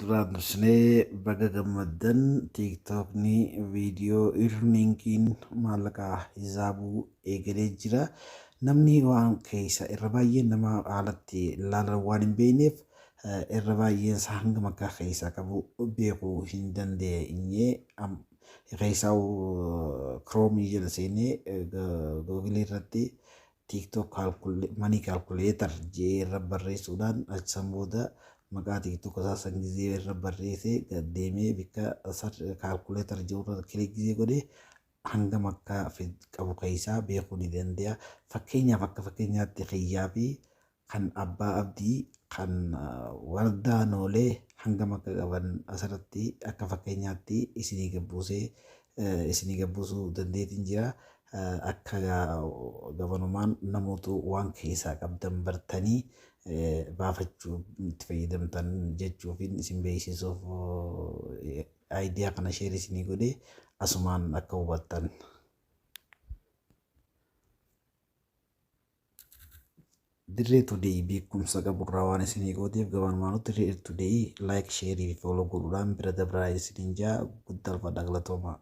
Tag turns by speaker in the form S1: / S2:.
S1: Duraan dursinee baga gammaddan tiiktookni viidiyoo irniingiin maallaqa hisaabuu eegalee jira. Namni waan keessa irra baay'een nama haalatti ilaalan waan hin beekneef irra baay'een isaa hangam akka keessaa qabu beekuu hin dandeenye. Keessaa kiroomii jala seenee googilii irratti TikTok money calculator jedhee irra barreessuudhaan achan booda maqaa TikTok isaa san gizee irra barreessee gad deemee bikka calculator jedhu irra click gizee godhee hangam akka qabu keessaa beekuu ni danda'a. Fakkeenyaaf akka fakkeenyaatti kiyyaa fi kan abbaa abdii kan wardaa noolee hangam akka qaban asirratti akka fakkeenyaatti isinii gabbuusee isinii gabbuusuu dandeetiin jira. Akka gabanumaan namootu waan keessaa qabdan bartanii baafachuu itti fayyadamtan jechuufin isin beeksisuuf aayidiyaa kana sheer isinii godhe asumaan akka hubattan. Dirree Today beekumsa qaburraa waan isinii qoodeef gabanumaanuu Dirree Today like, share fi follow godhuudhaan bira dabraa isiniin jaa guddaa ulfaadhaa galatoomaa.